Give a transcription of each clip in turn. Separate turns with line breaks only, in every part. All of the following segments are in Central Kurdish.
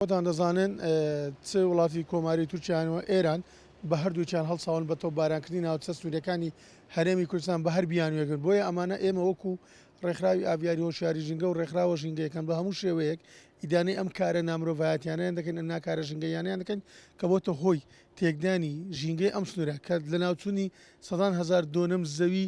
خۆتان دەزانن چ وڵاتی کۆماری تورکیان و ئێران بە هەردووکیان هەڵساون بە تۆپبارانکردنی ناوچە سنووریەکانی هەرێمی کوردستان بە هەر بیانوویەک بن. بۆیە ئەمانە ئێمە وەکو ڕێکخراوی ئاڤیاری هۆشیاری ژینگە و ڕێکخراوە ژینگەیەکان بە هەموو شێوەیەک ئیدانەی ئەم کارە نامرۆڤایەتیانەیان دەکەین، ئەم ناکارە ژینگەییانەیان دەکەین کە بۆتە هۆی تێکدانی ژینگەی ئەم سنوورە کە لەناوچوونی سەدان هەزار دۆنم زەوی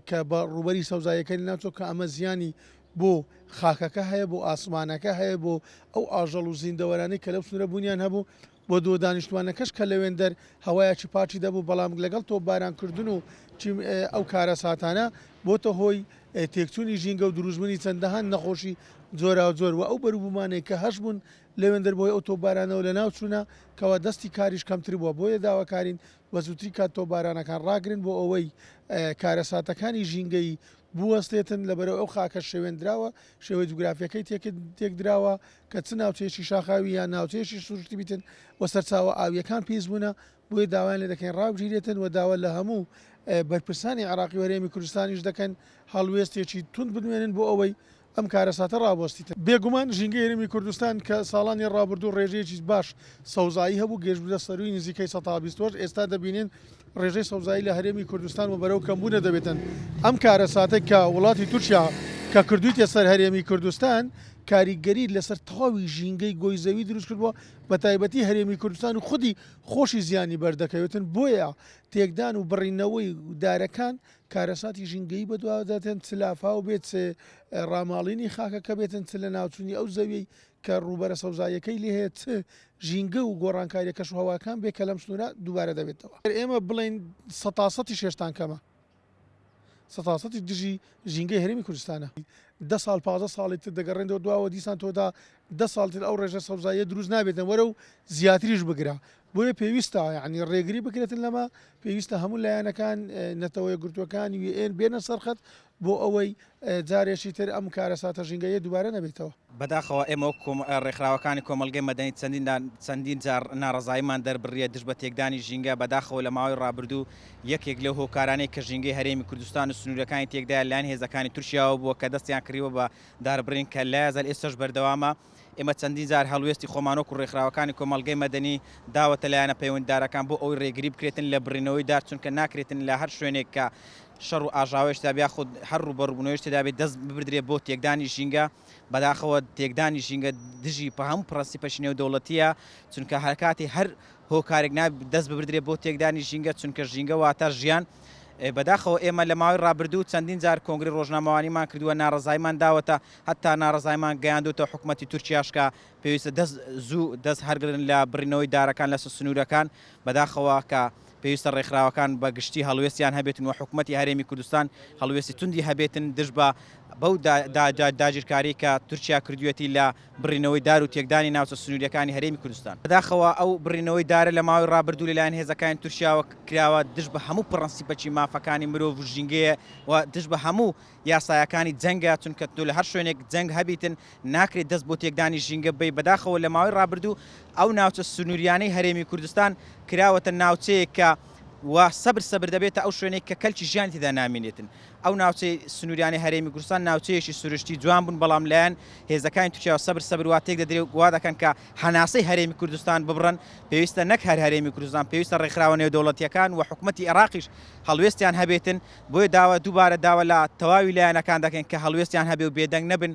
کە بە ڕووبەری سەوزاییەکانی ناوچووە کە ئەمە زیانی بۆ خاکەکە هەیە، بۆ ئاسمانەکە هەیە، بۆ ئەو ئاژەڵ و زیندەوەرانەی کە لەو سنوورە بوونیان هەبوو، بۆ دۆ دانیشتوانەکەش کە لەوێندەر هەوایەکی پاکی دەبوو، بەڵام لەگەڵ تۆپبارانکردن و ئەو کارەساتانە بۆتە هۆی تێکچوونی ژینگە و دروستبوونی چەندەها نەخۆشی جۆراوجۆر و ئەو بەروبوومانەی کە هەشبوون لەوێندەر بەهۆی ئەو تۆپبارانەوە لەناوچوونە کەوا دەستی کاریش کەمتر بووە، بۆیە داواکارین بە زووترین کات تۆپبارانەکان ڕاگرن بۆ ئەوەی کارەساتەکانی ژینگەیی بوەستێتن، لەبەرئەوەی ئەو خاکە شێوێندراوە، شێوەی جوگرافیەکەی تێکدراوە کە چ ناوچەیەکی شاخاوی یان ناوچەیەکی سروشتی بیتن و سەرچاوە ئاوییەکان پیس بوونە، بۆیە داوایان لێدەکەین ڕابگیرێتن و داوا لە هەموو بەرپرسانی عێراقی و هەرێمی کوردستانیش دەکەن هەڵوێستێکی توند بنوێنن بۆ ئەوەی ئەم کارەساتە ڕابوەستیتن. بێگومان ژینگەی هەرێمی کوردستان کە ساڵانی ڕابردوو ڕێژەیەکی باش سەوزایی هەبوو گەیشتبووە سەرووی نزیکەی 20% ئێستا دەبینین ڕێژەی سەوزایی لە هەرێمی کوردستان و بەرەو کەمبوونە دەبێتن. ئەم کارەساتە کە وڵاتی تورکیا کە کردوویتە سەر هەرێمی کوردستان کاریگەری لەسەر تەواوی ژینگەی گۆی زەوی دروست کردووە بە تایبەتی هەرێمی کوردستان و خودی خۆشی زیانی بەردەکەوێتن بۆیە تێکدان و بڕینەوەی دارەکان کارەساتی ژینگەیی بەدواوە دەێتن، چ لافاو بێت، چ ڕاماڵینی خاکەکە بێتن، چ لەناوچوونی ئەو زەویەی کە ڕووبەرە سەوزاییەکەی لێ هەیە، چ ژینگە و گۆڕانکارییە کەشوهەواکان بێت کە لەم سنوورە دووبارە دەبێتەوە. گەر ئێمە بڵێین سەتاسەتیش هێشتان کەمە، سەتاسەتی دژی ژینگەی هەرێمی کوردستانە. دە ساڵ، 15 ساڵی تر دەگەڕێنەوە دواوە، دیسان تۆ تا دە ساڵ تر ئەو ڕێژە سەوزاییە دروست نابێتن، وەرە و زیاتریش بگرە. بۆیە پێویستە یانی ڕێگری بکرێتن لەمە، پێویستە هەموو لایەنەکان، نەتەوە یەکگرتووەکان، UN بێنە سەر خەت بۆ ئەوەی جارێکی تر ئەم کارەساتە ژینگەییە دووبارە نەبێتەوە.
بەداخەوە ئێمە وەک ڕێکخراوەکانی کۆمەڵگەی مەدەنی چەندین جار ناڕەزاییمان دەربڕییە دژ بە تێکدانی ژینگە، بەداخەوە لە ماوەی ڕابردوو یەکێک لەو هۆکارانەی کە ژینگەی هەرێمی کوردستان و سنوورەکانی تێکدایە لەلایەن هێزەکانی تورکیاوە بووە کە دەستیان کردووە بە داربڕین کە لایەزال ئێستاش بەردەوامە. ئێمە چەندین جار هەڵوێستی خۆمان وەکو ڕێکخراوەکانی کۆمەڵگەی مەدەنی داوەتە لایەنە پەیوەندیدارەکان بۆ ئەوەی ڕێگری بکرێتن لە بڕینەوەی دار چونکە ناکرێتن لە هەر شوێنێک کە شەڕ و ئاژاوەیش تێدا یاخود هەر ڕووبەڕووبوونەوەیش تێدا بێت دەست ببردرێت بۆ تێکدانی ژینگە بەداخەوە تێکدانی ژینگە دژی هەموو پرەنسیپەکی نێودەوڵەتییە چونکە هەرکاتی هەر هۆکارێک نابێت دەست ببردرێت بۆ تێکدانی ژینگە چونکە ژینگە واتە ژیان بەداخەوە ئێمە لە ماوەی ڕابردوو چەندین جار کۆنگرەی ڕۆژنامەوانیمان کردووە ناڕەزاییمان داوەتە هەتا ناڕەزایمان گەیاندوتە حکومەتی تورکیاش کە پێویستە دەست زوو دەست هەرگرن لە بڕینەوەی دارەکان لەسەر سنوورەکان بەداخەوە کە پێویستە ڕێکخراوەکان بە گشتی هەڵوێستیان هەبێتن و حکومەتی هەرێمی کوردستان هەڵوێستی توندی هەبێتن دژ بە بەو داگیرکاری کە تورکیا کردوویەتی لە بڕینەوەی دار و تێکدانی ناوچە سنوورییەکانی هەرێمی کوردستان. بەداخەوە ئەو بڕینەوەی دارە لە ماوەی ڕابردوو لەلایەن هێزەکانی تورکیاوە کراوە دژ بە هەموو پڕەنسیپەکی مافەکانی مرۆڤ و ژینگەیە و دژ بە هەموو یاسایەکانی جەنگە، چونکە تۆ لە هەر شوێنێک جەنگ هەبیتن ناکرێت دەست بۆ تێکدانی ژینگە ببەی، بەداخەوە لە ماوەی ڕابردوو ئەو ناوچە سنووریانەی هەرێمی کوردستان کراوەتە ناوچەیەک کە وا سەبر سەبر دەبێتە ئەو شوێنەی کە کەلکی ژیانی تێدا نامینێتن. ئەو ناوچەی سنووریانەی هەرێمی کوردستان ناوچەیەکی سروشتی جوان بوون، بەڵام لایەن هێزەکانی تورکیاوە سەبر سەبر وا تێک دەدرێ و وا دەکەن کە هەناسەی هەرێمی کوردستان ببڕن، پێویستە نەک هەر هەرێمی کوردستان پێویستە ڕێکخراوە نێودەوڵەتییەکان و حکومەتی عێراقیش هەڵوێستیان هەبێتن، بۆیە داوا دووبارە داوا لە تەواوی لایەنەکان دەکەین کە هەڵوێستیان هەبێ و بێدەنگ نەبن.